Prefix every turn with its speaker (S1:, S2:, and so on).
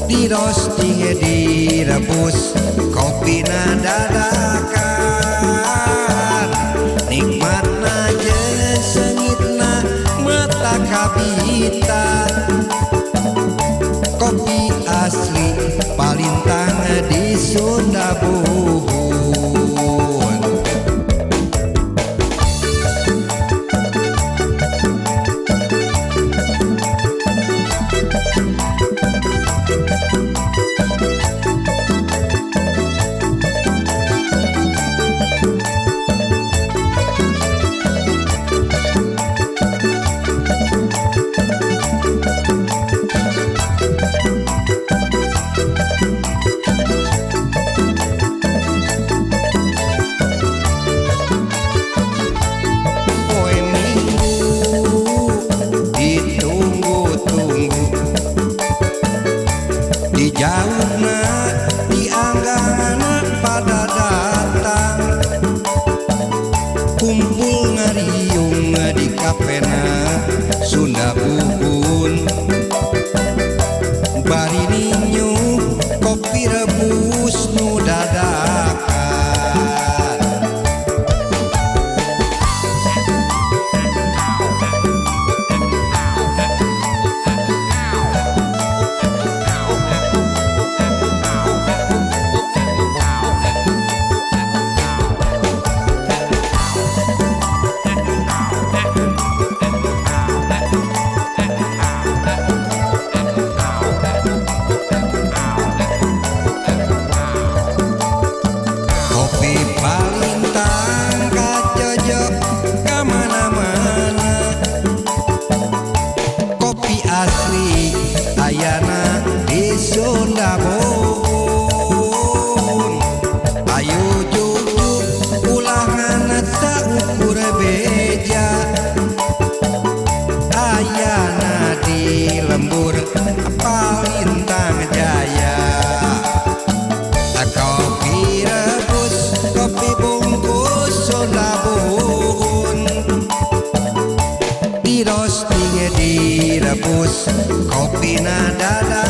S1: Di roasting direbus kopina dadakan. Nikmatna jeung seungitna mata kabita. Kopi asli Palintang di Sunda Buhun. Dijauhna dianggana pada datang. Kumpul ngariung di kapena Sunda Buhun. Bari ninyu kopi rebus nu dadakan. Kopi Palintang kacojok kamana-mana. Kopi asli ayana di Sunda Buhun. Ayo jujuk ulah nganat saukur beja. Ayana di lembur Palintang Jaya. Kopi rebus, kopi bungkus Sunda Buhun. Di roasting direbus, kopina dadakan.